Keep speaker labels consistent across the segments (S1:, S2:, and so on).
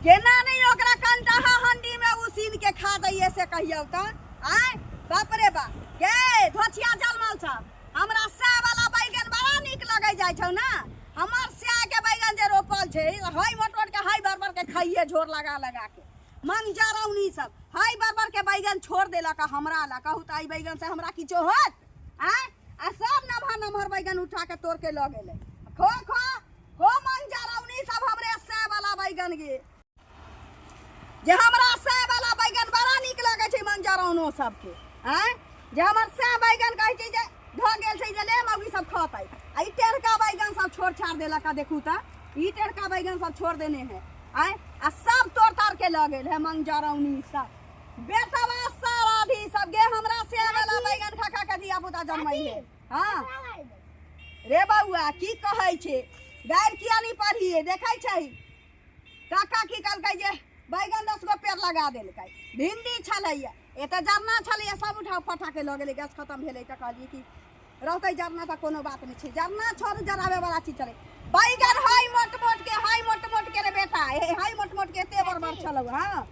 S1: केना नहि ओकरा कंटाहा हंडी में उसीन के खा दैये से कहियौ त आय बाप रे बाप गे धोछिया जलमल सब हमरा सै वाला बैगन बड़ा नीक लगै जाइ छौ ना हमर सै के बैगन जे रोपल छै हई मोट मोट के हई बड़ बड़ के खाइए झोर लगा लगा के मंगजरौनी सब हई बड़ बड़ के बैगन छोड़ देलक हमरा ला कहू त एहि बैगन से हमरा किछो होत आय आ सब नमहर नमहर बैगन उठा के तोड़ के लऽ गेलै खो खो खो मंगजरौनी सब हमरे सै वाला बैगन गे जे हमरा सै वाला बैगन बड़ा नीक लगै छै मंगजरौनो सबके आँय जे हमर सै बैगन कहै छै जे धऽ गेल छै जे ले मौगी सब खतै आ ई टेढ़का बैगन सब छोड़ छाड़ देलक आ देखू तऽ ई टेढ़का बैगन सब छोड़ देने है आँय आ सब तोड़ ताड़ के लऽ गेल है मंगजरौनी सब बेटवा सारा भी सब गे हमरा से वाला बैगन खा खा के धिया पुता जन्मै है हाँ रे बौआ की कहै छै गारि किया नहीं पढ़िए देखै छै काका की कहलकै जे बैगन 10 गो पेड़ लगा देलकै भिंडी छलैया एतऽ जरना छलैया सब उठा फटा के लऽ गेलै गैस खतम भेलै तऽ कहलियै कि रहतै जरना तऽ कोनो बात नहि छै जरना छोड़ू जराबै वाला चीज छलै बैगन हई मोट मोट के हई मोट मोट के रे बेटा हे हई मोट मोट के एते बड़ बड़ छलौ हाँ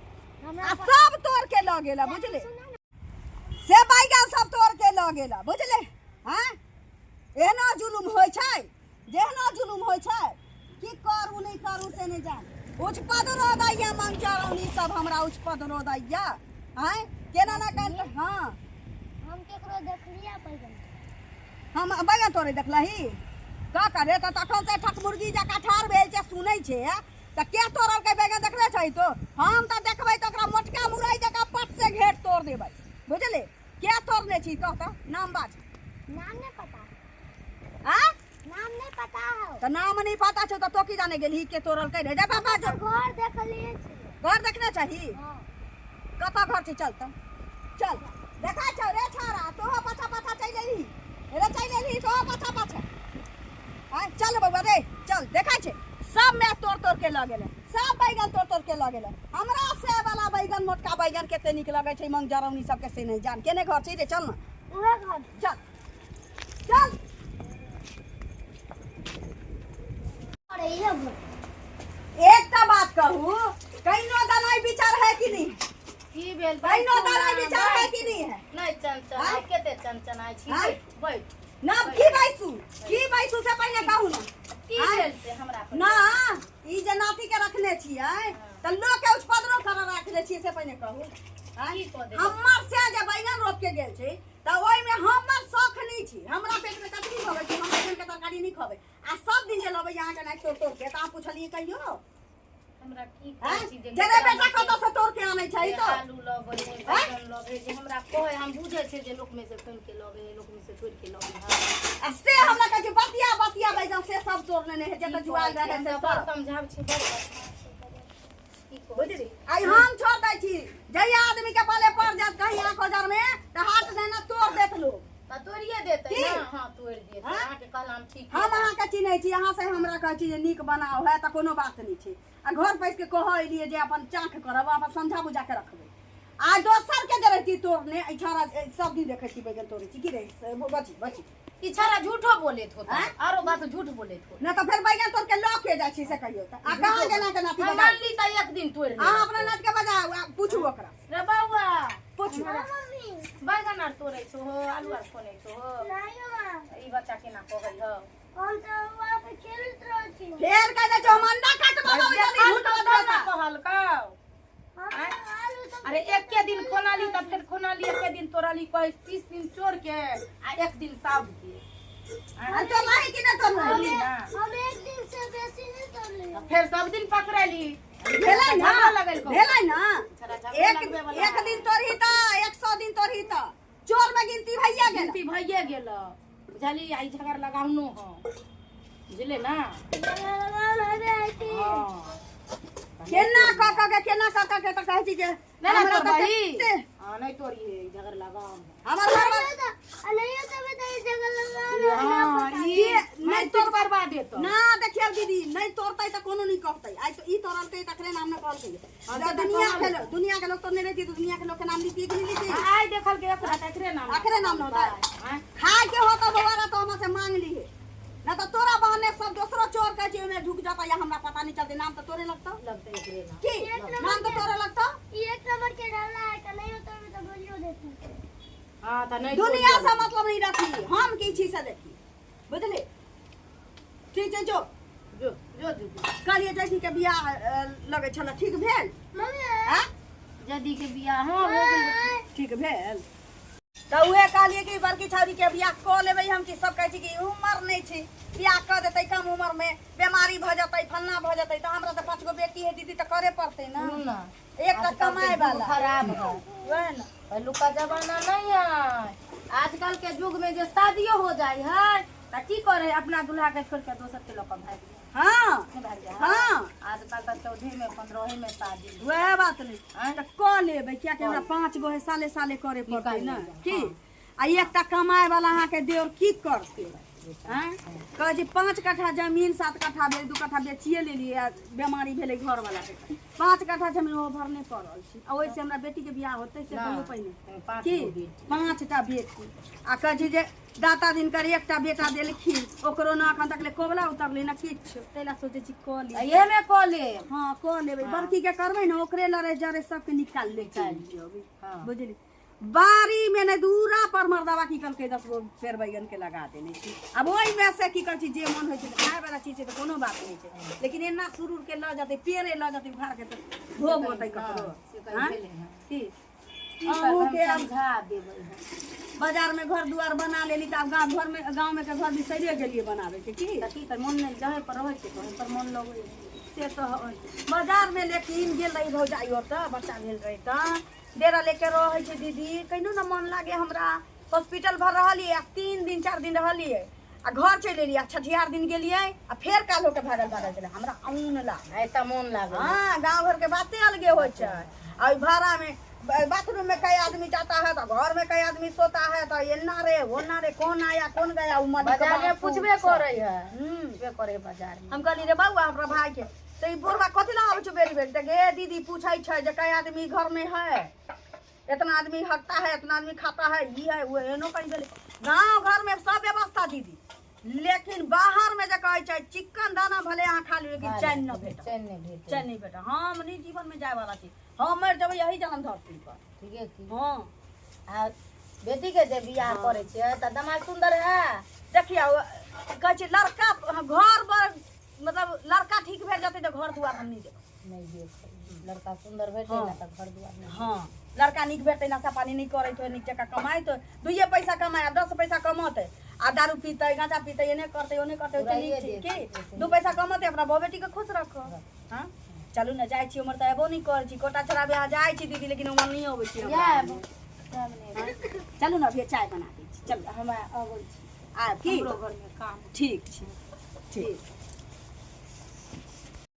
S1: आ सब तोड़ के लऽ गेल बुझले से बैगन सब तोड़ के लऽ गेल बुझले हाँ एहना जुलुम होइ छै जेहना जुलुम होइ छै की करू नहि करू से नहि जान उचपद रो दैया मंचरौनी सब हमरा उचपद रो दैया आँय केना ना कर हाँ
S2: हम केकरो देखलियै बैगन
S1: हम बैगन तोड़े देखलही का करे तऽ तखन से ठकमुर्गी जकाँ ठाढ़ भेल छै सुनै छै तऽ के तोड़लकै बैगन देखने छै तो हम तऽ देखबै तऽ ओकरा मोटका मुरई जकाँ पट से घेट तोड़ देबै बुझली के तोड़ने छी कह तऽ नाम बाज
S2: नाम नहीं पता
S1: आ
S2: नाम नहीं पता है
S1: तऽ नाम नहीं पता छौ तऽ तो की जाने गेलही के तोड़लकै रे जा बाबा जो
S2: घर देखलिए छी
S1: घर देखने चाही
S2: हाँ
S1: कतऽ घर छै चल तऽ चल देखा छौ रे छाड़ा तोहो पाछा पाछा चलि एलही रे चलि एलही तोहो पाछा पाछा आय चल बौआ रे चल देखा छै सब मैं तोड़ तोड़ के लऽ गेलै सब बैगन तोड़ तोड़ के लऽ गेलै हमरा से वाला बैगन मोटका बैगन कते नीक लगै छै मंगजरौनी सबके से नहि जान केने घर छै रे चल ने
S2: उहे घर
S1: चल चल
S2: अरे ये घर
S1: एकटा बात कहू कहिनो दनाइ विचार है कि नहीं
S3: की भेल
S1: कहिनो दनाइ विचार है कि नहीं है
S3: नहि चनचनाइ कते चनचनाइ छी
S1: आँय?
S3: बैठ बैठ
S1: ना की बैसू की बैसू से पहिने कहू ना
S3: की
S1: आँय?
S3: भेल से हमरा पर?
S1: ना ई जे नाती के रखने छियै तऽ लोक के उछपदरो कर रखने छियै से पहिने कहू आँय?
S3: की कऽ देबै?
S1: हमर से जे बैगन रोप के गेल छै तऽ ओहिमे हमर शौख नहि छी हमरा पेटमे कतबी भऽ गेल छै हम बैगनके तरकारी नहि खबै आ सब दिन जे लबै अहाँके नाक तोड़ तोड़ के तऽ अहाँ पुछलियै कहियो
S3: हमरा की
S1: आँय?
S3: कहै छी जे
S1: जे रे बेटा कतऽ से तोड़ के आनै छै
S3: जे
S1: तो
S3: आलू लबै है बैगन लबै जे हमरा कहै हम बुझै छै जे लोक में से खुनि के लबै है लोक में से तोड़ि के लबै है
S1: आ से हमरा कहै छै बतिया बतिया बैगन से सब तोड़ लेने है जतऽ जुआल रहै से
S3: बड़
S1: सब
S3: समझाबै छै बड़ बदमाश छै बड़। की कहै
S1: बुझली आइ हम छोड़ दै छी जहिया आदमी के पले पड़ जात कहीं आंख ओजर में तऽ हाथ देना तोड़ देत लोग
S3: तऽ तोड़िए देतै
S1: की?
S3: ना हाँ तोड़ि देतै
S1: हाँ?
S3: अहाँके कहला हम ठीक
S1: हम अहाँके चिन्है छी अहाँ से हमरा कहै छी जे नीक बनाओ है तऽ कोनो बात नहि छै आ घर पैस के कहऽ एलियै जे अपन चाख करब अपन समझा बुझा के रखबै आ दोसर के जे रहिती तोड़ने एहि छौड़ा सब दिन देखै छी बैगन तोड़ै छी की रे बची बची
S3: ई छौड़ा झूठो बोलैत होता
S1: आँय?
S3: आरो बात झूठ बोलैत होता
S1: नहि तऽ फेर बैगन तोड़ के लऽ के जाइ छी से कहियौ तऽ आ कहाँ गेना के नाती
S3: हम
S1: बजाउ
S3: मानली तऽ एक दिन तोड़ि
S1: अहाँ अपना नात के बजाउ आ पूछू ओकरा
S3: रे बौआ
S1: पूछू
S2: हाँ मम्मी
S3: बैगन आर तोड़ै छौ हो आलू आर खोनै छौ हो
S2: नहीं माँ
S3: ई बच्चा केना कहै हौ
S2: हम तो वहाँ पे खेलत रहै छी
S1: फेर कह दै छौ हम अंडा काटबो
S3: देखल
S1: झूठ
S3: तऽ
S1: बजबै
S3: तब ने कहलकौ
S2: हम
S3: आँय?
S2: आलू सब
S3: अरे एके दिन खोनाली तऽ फेर खोनाली एके दिन तोड़ली कहै 30 दिन चोर के आ एक दिन साब के
S1: आ तोड़ लाही कि नहि तोड़
S3: तोड़ली ना
S2: हम एक दिन से बेसी नहीं तोड़ली
S3: फेर सब दिन पकड़ैली
S1: भेलै ना
S3: झगड़ा लगेलकौ।
S1: भेलै ना
S3: झगड़ा झगड़ा
S1: एक
S3: लगबे वाला
S1: एक दिन तोड़ही तऽ 100 दिन तोड़ही तऽ चोर में गिनती भैया गेल
S3: गिनती भइए गेल बुझली आई झगड़ लगाउनो हो बुझले ना हाँ
S1: केना कऽ कऽ के केना कऽ कऽ के तऽ कहै छी जे
S3: नहीं ना
S1: हमरा तऽ
S3: तोड़बही
S1: कते-
S3: हाँ नहीं तोड़िए झगड़ लगाओ
S1: हमर घर
S3: हाँ
S1: ये
S3: ई
S1: नहीं
S3: नहीं
S1: तोड़
S3: तोड़ करवा देतो
S1: ना देखियौ दीदी नहीं तोड़तै तऽ कोनो नहीं कहतै आइ तो ई तोड़लकै तकरे नाम ने कहलकै
S3: हाँ,
S1: जब
S3: से तऽ
S1: दुनिया के
S3: कहलकै।
S1: लोग दुनिया के लोग तोड़ने रहितियै तऽ दुनिया के लोग के नाम लितियै कि नहीं लितियै
S3: आइ देखल के एकरा तकरे नाम
S1: अकरे नाम न होतै।
S3: आँय?
S1: खाय के होता बौआ तो हमरा से मांग लीहे ना तऽ तोरा बहाने सब दोसरो चोर कहै छै ओहिमे ढुक जाता या हमरा पता नहीं चलते नाम तऽ तोरे लगतौ
S3: लगतै एकरे नाम
S1: की नाम तऽ तोरे लगतौ
S2: ये एक नंबर के डाला है का नहीं होता है तो बोलियो देता है
S3: हाँ तऽ नहि
S1: दुनिया से मतलब नहीं रखी हम की छी से देखी बुझली ठीक छै जो
S3: जो जो जो
S1: कहलियै जैसी के बियाह लगै छल ठीक भेल
S2: मम्मी
S1: आँ?
S3: जदी के बियाह हाँ हो गेल
S1: ठीक भेल तऽ उहे कहलियै कि बड़की छौरी के बियाह कऽ लेबै हम कि सब कहै छै कि उमर नहि छै बियाह कऽ देतै कम उमर मे बेमारी भऽ जेतै फलना भऽ जेतै तऽ हमरा तऽ 5 गो बेटी है दीदी तऽ करे पड़तै ने
S3: सुनू ना
S1: एकटा
S3: आजकल के
S1: कमाय
S3: युग
S1: वाला
S3: खराब है
S1: वएह ने
S3: पहिलुका जमाना नहीं है आजकल के युग में जे शादियो हो जाए है तऽ की करे अपना दूल्हा के छोड़ के दोसर के लऽ कऽ भागि जाए
S1: हाँ
S3: नहीं भागि जाए
S1: हाँ
S3: आजकल तऽ 14 में 15 में शादी
S1: वएह बात नहि
S3: आँय?
S1: तऽ कऽ लेबै कियाकि हमरा 5 गो है साले साले करे पड़तै
S3: निकालि
S1: ने
S3: लेबै,
S1: की आ एकटा कमाय वाला अहाँके देवर की करतै आँय कहै छै 5 कट्ठा जमीन 7 कट्ठा भेल 2 कट्ठा बेचिए लेलियै आ बेमारी भेलै घरवलाके 5 कट्ठा जमीन ओहो भरने पड़ल छै आ ओहिसँ हमरा बेटीके बियाह होतै से कहियो पहिने
S3: पाँच
S1: की
S3: गो बेटी
S1: 5टा बेटी आ कहै छै जे दाता दिनकर एकटा बेटा देलखिन ओकरो ने एखन तक ले कोबला उतरलै ने किछु ताहि लए सोचै छी कऽ ली
S3: इहे में कऽ लेब
S1: हाँ कऽ लेबै बड़की के करबै ने ओकरे लड़े जरे सबके निकाल ले चलि जेबै
S3: हाँ।
S1: बुझली बाड़ी में ने दूरा पर मर्दवा की कलकै 10 गो पेड़ बैगन के लगा देने छी आब ओहिमे से की कहै छी जे मन होइ छै तऽ खाय वाला चीज छै तऽ कोनो बात नहि छै लेकिन एना सुरूर के लऽ जेतै पेड़े लऽ जेतै उखाड़ के तऽ भोग होतै ककरो
S3: से कहीं
S1: हाँ?
S3: भेलै हँ।
S1: की
S3: की करबै,
S1: अहूँ
S3: हम
S1: के आब
S3: समझा देबै हम।
S1: बाजार में घर दुआर बना लेली तऽ आब गाँव घर में गाँव में के घर बिसरिए गेलियै बनाबे के की
S3: तऽ की कर मोन नहि जहे पर रहै छै तहे पर मोन लगै छै।
S1: से तऽ है। बाजार में लेकिन गेल रही भौजाई ओतऽ बच्चा भेल रही तऽ डेरा लेके रहै छै दीदी कहिनो ने मन लागे हमरा हॉस्पिटल भर रहलियै आ 3 दिन 4 दिन रहलियै आ घर चलि एलियै आ छठिहार दिन गेलियै आ फेर काल्हि होके भागल भागल चले हमरा औन लागे
S3: आ एतऽ मोन लागल
S1: हाँ गाँव घर के बाते अलगे होइ छै आ ओहि भाड़ा में बाथरूम में कई आदमी जाता है तो घर में कई आदमी सोता है तो एना रे ओना रे कौन आया कौन गया उ मालिक के
S3: बाजार में
S1: बाप
S3: पूछबे करै है
S1: हम्म
S3: पूछबे करै है बाजार में
S1: हम कहली रे बौआ हमरा भाई के तऽ ई बुढ़वा कथी लए आबै छौ बेरी बेरी तऽ गे दीदी पूछै छै जे कई आदमी घर में है इतना आदमी हकता है इतना आदमी खाता है ई है वो एनो कहीं गेलै गाँव घर में सब व्यवस्था दीदी लेकिन बाहर में जे कहै छै चिकन दाना भले अहाँ खा लियौ लेकिन चैन न भेटत
S3: चैन नहि भेटत
S1: चैन नहि भेटत हम नहि जीवन में जाय वाला छी हम मरि जेबै यही जन्म धरती पर
S3: ठीके की
S1: हाँ
S3: आ बेटी के जे बियाह करै छियै तऽ दमाद सुन्दर है
S1: देखियौ कहै छै लड़का घर पर मतलब लड़का ठीक भेट जेतै तऽ घर दुआर हम नहि देबै
S3: नहि देखै लड़का सुन्दर भेटै
S1: हाँ।
S3: ने तऽ घर दुआर नहि
S1: हाँ लड़का नीक भेटतै नशा पानी नहि करैत होइ नीक जकाँ कमाइत होइ 2 पैसा कमाय आ 10 पैसा कमौतै आ दारू पीतै गाँजा पीतै एने करतै ओने करतै ओहिसँ नीक छै की 2 पैसा कमौतै अपना बहू बेटीके खुश रखो हाँ चलू ने जाइ छी उमहर तऽ एबो नहि करै छी कोटा चढ़ाबे अहाँ जाइ छी दीदी लेकिन उमहर नहि अबै छी हमरा।
S3: जायब जायब नहि
S1: चलू ने अभी चाय बना दै छी चलू
S3: हमरा अबै छी
S1: आब की
S3: हमरो घरमे काम
S1: ठीक छै ठीक।